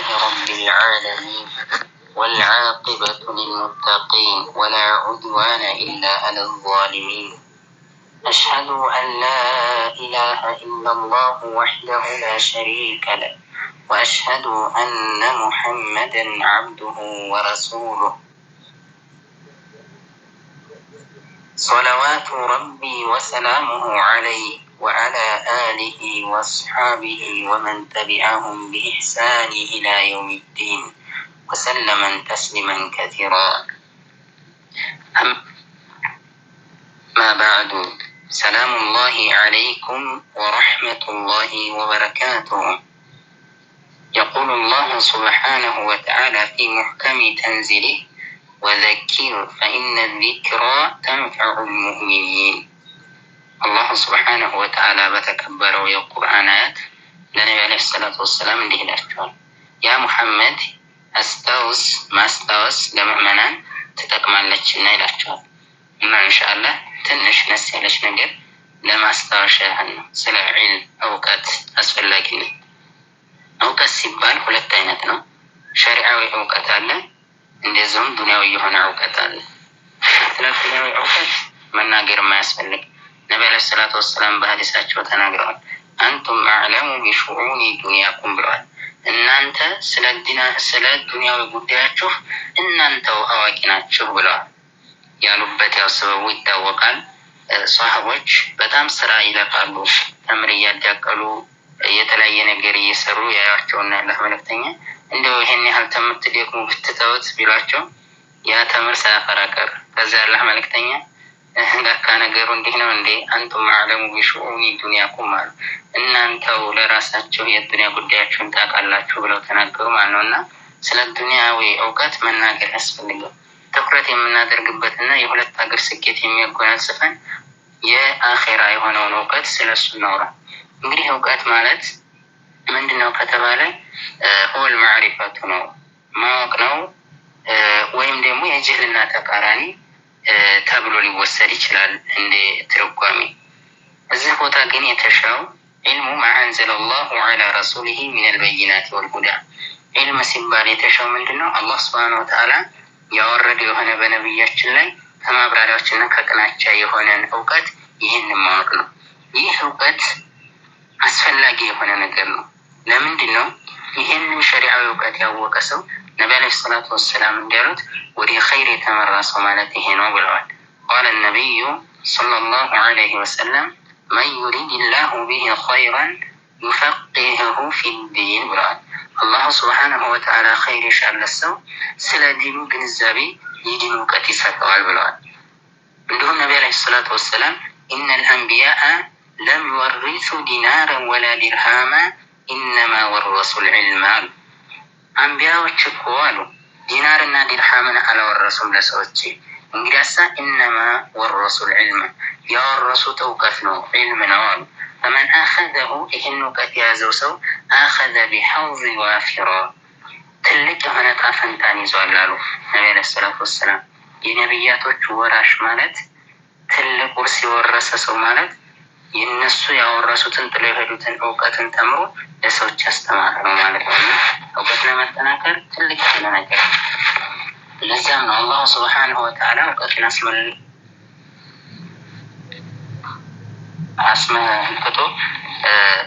لله رب العالمين والعاقبة للمتقين ولا عدوان إلا على الظالمين. أشهد أن لا إله إلا الله وحده لا شريك له، وأشهد أن محمدا عبده ورسوله، صلوات ربي وسلامه عليه وعلى آله وأصحابه ومن تبعهم بإحسان إلى يوم الدين وسلم تسليما كثيرا. أما بعد، سلام الله عليكم ورحمة الله وبركاته. يقول الله سبحانه وتعالى في محكم تنزيله: وذكر فإن الذكرى تنفع المؤمنين። አላሁ ስብሓነሁ ወተዓላ በተከበረው የቁርአን አያት ለነቢ ዓለይሂ ሰላቱ ወሰላም እንዲህ ይላቸዋል፦ ያ ሙሐመድ፣ አስታውስ፣ ማስታወስ ለምዕመናን ትጠቅማለችና ይላቸዋል። እና ኢንሻአላህ ትንሽ ነስ ያለች ነገር ለማስታወሻ ያህል ነው፣ ስለ ዒልም እውቀት አስፈላጊነት። እውቀት ሲባል ሁለት አይነት ነው። ሸሪዓዊ እውቀት አለ፣ እንደዚሁም ዱንያዊ የሆነ እውቀት አለ። ስለ ዱንያዊ እውቀት መናገር የማያስፈልግ፣ ነቢ ዓለይሂ ሰላቱ ወሰላም በሀዲሳቸው ተናግረዋል። አንቱም አዕለሙ ቢሹዑኒ ዱንያኩም ብለዋል። እናንተ ስለ ዱንያዊ ጉዳያችሁ እናንተው አዋቂ ናችሁ ብለዋል። ያሉበት ያው ሰበቡ ይታወቃል። ሰሃቦች በጣም ስራ ይለፋሉ። ተምር እያዳቀሉ፣ የተለያየ ነገር እየሰሩ ያዩቸውና ያላህ መልእክተኛ እንደው ይሄን ያህል ተምትደክሙ ብትተውት ቢሏቸው ያ ተምር ሳያፈራ ቀረ። ከዚያ ያላህ መልእክተኛ ለካ ነገሩ እንዲህ ነው እንዴ? አንቱም አዕለሙ ቢሹዑኒ ዱንያኩም አሉ። እናንተው ለራሳችሁ የዱንያ ጉዳያችሁን ታውቃላችሁ ብለው ተናገሩ ማለት ነው። እና ስለ ዱንያዊ እውቀት መናገር ያስፈልገው፣ ትኩረት የምናደርግበትና የሁለት ሀገር ስኬት የሚያጎናጽፈን የአኼራ የሆነውን እውቀት ስለ እሱ እናውራ። እንግዲህ እውቀት ማለት ምንድን ነው ከተባለ ሁወል ማዕሪፈቱ ነው፣ ማወቅ ነው፣ ወይም ደግሞ የጅህልና ተቃራኒ ተብሎ ሊወሰድ ይችላል እንደ ትርጓሜ። እዚህ ቦታ ግን የተሻው ዒልሙ ማ አንዘለ ላሁ ዐላ ረሱሊሂ ሚነል በይናት ወልሁዳ። ዒልም ሲባል የተሻው ምንድን ነው? አላህ ስብሃነ ወተዓላ ያወረደው የሆነ በነቢያችን ላይ ከማብራሪያዎችና ከቅናቻ የሆነን እውቀት ይህን ማወቅ ነው። ይህ እውቀት አስፈላጊ የሆነ ነገር ነው። ለምንድን ነው? ይህንን ሸሪዓዊ እውቀት ያወቀ ሰው ነቢ ዓለይሂ ሰላቱ ወሰላም እንዳሉት ወደ ኸይር የተመራ ሰው ማለት ይሄ ነው ብለዋል። ቃለ ነቢዩ ሰለላሁ ዐለይሂ ወሰለም መን ዩሪድ ላሁ ቢሂ ኸይራን ዩፈቂህሁ ፊዲን ብለዋል። አላሁ ስብሓነሁ ወተዓላ ኸይር የሻለት ሰው ስለ ዲኑ ግንዛቤ፣ የዲን እውቀት ይሰጠዋል ብለዋል። እንዲሁም ነቢ ዓለይሂ ሰላቱ ወሰላም ኢነል አንቢያአ ለም ዩወሪሱ ዲናረን ወላ ዲርሃማ ኢነማ ወረሱል ዒልማ አሉ። አንቢያዎች እኮ አሉ ዲናርና ዲርሃምን አላወረሱም ለሰዎች። እንግዲያሳ ኢነማ ወረሱል ዒልማ፣ ያወረሱት እውቀት ነው፣ ዒልም ነው አሉ። ፈመን አኸዘሁ፣ ይህን እውቀት የያዘው ሰው አኸዘ ቢሐውዚ ዋፊራ፣ ትልቅ የሆነ ዕጣ ፈንታን ይዟል አሉ ነቢ ዓለይሂ ሰላቱ ወሰላም። የነቢያቶች ወራሽ ማለት፣ ትልቅ ውርስ የወረሰ ሰው ማለት የእነሱ ያወረሱትን፣ ጥለው የሄዱትን እውቀትን ተምሮ ለሰዎች ያስተማረ ነው ማለት ነው። እና እውቀት ለመጠናከር ትልቅ የሆነ ነገር ነው። ለዚያም ነው አላሁ ስብሓነሁ ወተዓላ እውቀትን አስመልክቶ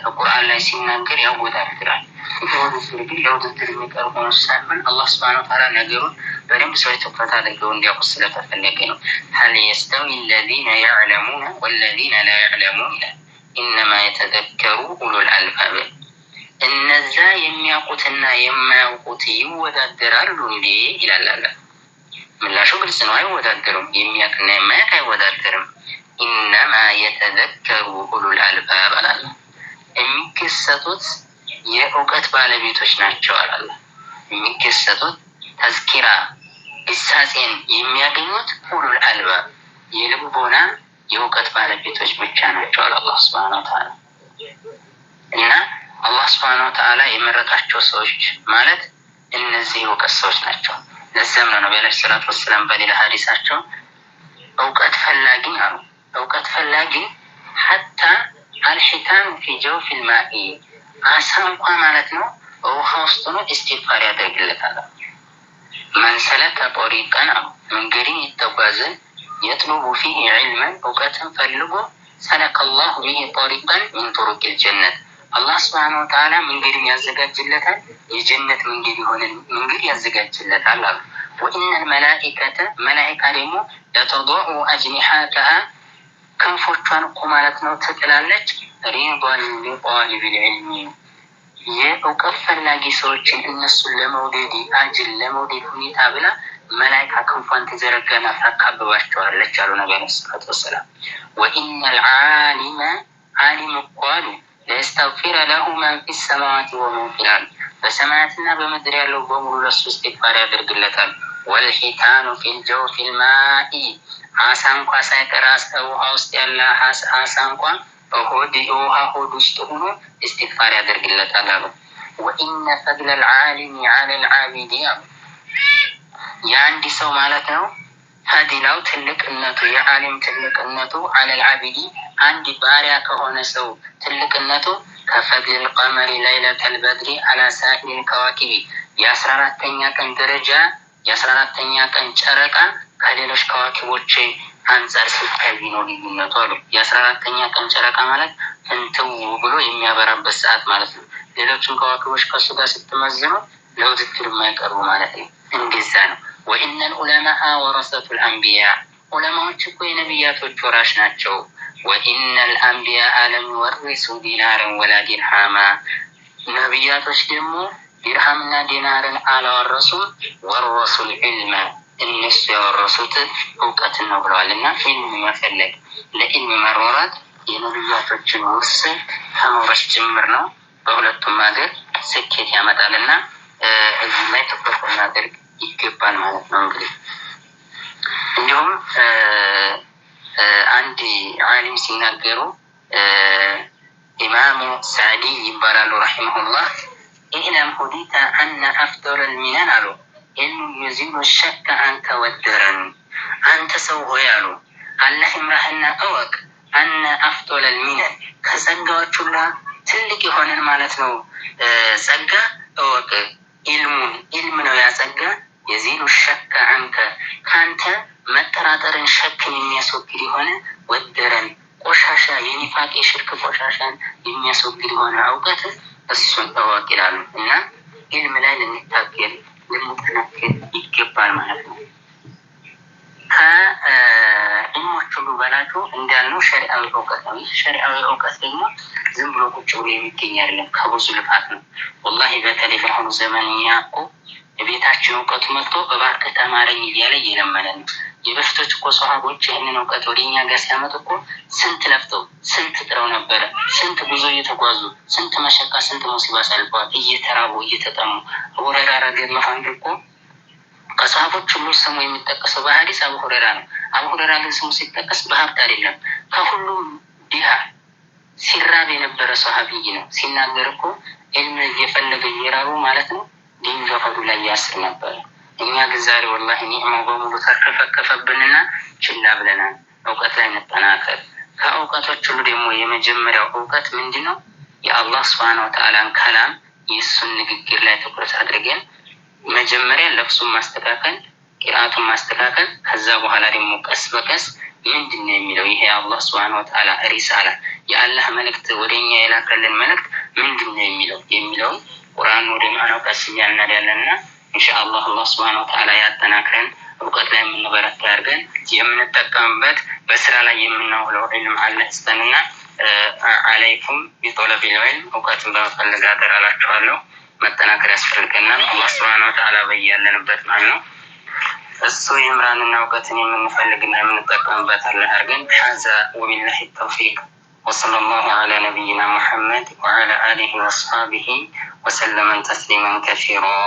በቁርአን ላይ ሲናገር ያወዳድራል። ይህ ውድድር ግን ለውድድር የሚቀርብ ሆኖ ሳይሆን አላህ ስብሐነ ወተዓላ ነገሩን በደንብ ሰዎች ትኩረት አድርገው እንዲያውቁ ስለተፈለገ ነው። ሀል የስተዊ ለዚነ ያዕለሙነ ወለዚነ ላ ያዕለሙን ይላል። ኢነማ የተዘከሩ ኡሉል አልባብ። እነዛ የሚያውቁትና የማያውቁት ይወዳደራሉ እንዴ ይላል አላህ። ምላሹ ግልጽ ነው፣ አይወዳደሩም። የሚያውቅና የማያውቅ አይወዳደርም። ኢነማ የተዘከሩ ኡሉል አልባብ አላለ። የሚገሰጡት የእውቀት ባለቤቶች ናቸው አላለ። የሚገሰጡት፣ ተዝኪራ ግሳጼን የሚያገኙት ኡሉል አልባብ፣ የልቦና የእውቀት ባለቤቶች ብቻ ናቸው አለ አላህ ስብሐነ ወተዓላ። እና አላህ ስብሐነ ወተዓላ የመረጣቸው ሰዎች ማለት እነዚህ የእውቀት ሰዎች ናቸው። ለዚያም ነው ነቢ ዓለይሂ ሰላቱ ወሰላም በሌላ ሀዲሳቸው እውቀት ፈላጊ አሉ። እውቀት ፈላጊ ሐታ አልሒታን ፊ ጀውፊል ማኢ፣ አሳ እንኳ ማለት ነው ውሃ ውስጥ ሆኖ ኢስቲግፋር ያደርግለታል። من سلك طريقا አሉ፣ መንገድን የተጓዘ፣ يطلب فيه علما፣ እውቀትን ፈልጎ፣ سلك الله به طريقا من طرق الجنة፣ አላህ سبحانه وتعالى መንገድን ያዘጋጅለታል፣ የጀነት መንገድ የሆነ መንገድ ያዘጋጅለታል አሉ። وإن الملائكة፣ መላኢካ ደግሞ፣ لتضع أجنحتها፣ ክንፎቿን እኮ ማለት ነው ትጥላለች፣ رضا لطالب العلم፣ የእውቀት ፈላጊ ሰዎችን እነሱን ለመውደድ አጅል ለመውደድ ሁኔታ ብላ መላይካ ክንፏን ትዘረጋና ታካብባቸዋለች አሉ ነቢ عليه الصلاة والسلام። وإن العالم፣ ዓሊም እኮ አሉ፣ ليستغفر له من في السماوات ومن في الأرض፣ በሰማያትና በምድር ያለው በሙሉ ለሱ እስትግፋር ያደርግለታል። والحيتان في جوف الماء፣ አሳ እንኳ ሳይቀር፣ ውሃ ውስጥ ያለ አሳ እንኳ ሆድ ውሃ ሆድ ውስጥ ሆኖ እስትግፋር ያደርግለታል አሉ። وإن فضل العالم على العابد አሉ፣ የአንድ ሰው ማለት ነው ፈዲላው ትልቅነቱ፣ የዓሊም ትልቅነቱ፣ على العابد፣ አንድ ባሪያ ከሆነ ሰው ትልቅነቱ፣ كفضل القمر ليلة البدر على سائر الكواكب፣ የ14ኛ ቀን ደረጃ፣ የ14ኛ ቀን ጨረቃ ከሌሎች ከዋኪቦች አንጻር ሲታይ ነው ልዩነቱ አሉ። የ14ኛ ቀን ጨረቃ ማለት ፍንትው ብሎ የሚያበራበት ሰዓት ማለት ነው። ሌሎችን ከዋክቦች ከእሱ ጋር ስትመዝኑ ለውድድር የማይቀርቡ ማለት ነው። እንደዛ ነው። وإن العلماء ورثة الأنبياء፣ ዑለማዎች እኮ የነቢያቶች ወራሽ ናቸው። وإن الأنبياء لم يورثوا دينارا ولا درهما፣ ነቢያቶች ደግሞ ዲርሃምና ዲናርን አላወረሱም። ورثوا العلم፣ እነሱ ያወረሱት እውቀትን ነው ብለዋል። እና ዒልም መፈለግ፣ ለዒልም መሯሯጥ የነቢያቶችን ውርስ ከመውረስ ጭምር ነው። በሁለቱም ሀገር ስኬት ያመጣል እና እዚህ ላይ ትኩረት ልናደርግ ይገባል ማለት ነው። እንግዲህ እንዲሁም አንድ ዓሊም ሲናገሩ፣ ኢማሙ ሳዕዲ ይባላሉ رحمه الله፣ اعلم هديت أن أفضل المنن አሉ علم يزيل الشك عنك والدرن። አንተ ሰው ሆይ አሉ፣ አላህ ይምራህና እወቅ፣ أن أفضل المنن፣ ከጸጋዎች ሁላ ትልቅ የሆነን ማለት ነው ጸጋ እወቅ፣ علم ኢልም ነው። ያ ጸጋ يزيل الشك عنك፣ ከአንተ መጠራጠርን ሸክን የሚያስወግድ የሆነ፣ والدرن ቆሻሻ፣ የኒፋቅ የሽርክ ቆሻሻን የሚያስወግድ የሆነ እውቀት እሱን እወቅ ይላሉ። እና ኢልም ላይ ልንታገል ልንጠናክር ይገባል ማለት ነው። ከዒልሞች ሁሉ በላጩ እንዳልነው ሸሪዓዊ እውቀት ነው። ይህ ሸሪዓዊ እውቀት ደግሞ ዝም ብሎ ቁጭ ብሎ የሚገኝ አይደለም፣ ከብዙ ልፋት ነው። ወላሂ በተለይ በአሁኑ ዘመን እኛ እኮ የቤታችን እውቀቱ መጥቶ እባክህ ተማረኝ እያለ እየለመነ ነው። የበፊቶች እኮ ሰሃቦች ይህንን እውቀት ወደ እኛ ጋር ሲያመጡ እኮ ስንት ለፍተው ስንት ጥረው ነበረ፣ ስንት ጉዞ እየተጓዙ፣ ስንት መሸቃ ስንት ሙሲባ አሳልፈዋል፣ እየተራቡ እየተጠሙ። አቡ ሁረይራ رضي الله عنه እኮ ከሰሃቦች ሁሉ ስሙ የሚጠቀሰው በሀዲስ አቡ ሁረይራ ነው። አቡ ሁረይራ ግን ስሙ ሲጠቀስ በሀብት አይደለም፣ ከሁሉም ድሃ ሲራብ የነበረ ሰሃቢይ ነው። ሲናገር እኮ ዒልም እየፈለገ እየራቡ ማለት ነው ድንጋይ ሆዱ ላይ ያስር ነበረ። እኛ ግን ዛሬ ወላሂ ኒዕማው በሙሉ ተርከፈከፈብንና ችላ ብለናል። እውቀት ላይ መጠናከር። ከእውቀቶች ሁሉ ደግሞ የመጀመሪያው እውቀት ምንድን ነው? የአላህ سبحانه وتعالى ን ከላም፣ የእሱን ንግግር ላይ ትኩረት አድርገን መጀመሪያ ለፍሱን ማስተካከል፣ ቂርአቱን ማስተካከል፣ ከዛ በኋላ ደግሞ ቀስ በቀስ ምንድን ነው የሚለው ይሄ የአላህ سبحانه وتعالى ሪሳላ፣ የአላህ መልእክት፣ ወደ እኛ የላከልን መልእክት ምንድን ነው የሚለው የሚለውን ቁርአን ወደ ማዕናው ቀስ እያልን እናያለን። እና ኢንሻአላህ አላህ سبحانه وتعالى ያጠናክረን፣ እውቀት ላይ የምንበረታ ያድርገን፣ የምንጠቀምበት በስራ ላይ የምናውለው ዒልም አላህ ይስጠንና عليكم بطلب العلم፣ እውቀትን በመፈለግ አደራ እላችኋለሁ። መጠናከር ያስፈልገናል። አላህ سبحانه وتعالى በያለንበት ማለት ነው እሱ ይምራንና እውቀትን የምንፈልግና የምንጠቀምበት አላህ አድርገን። هذا وبالله التوفيق وصلى الله على نبينا محمد وعلى آله وأصحابه وسلم تسليما كثيرا።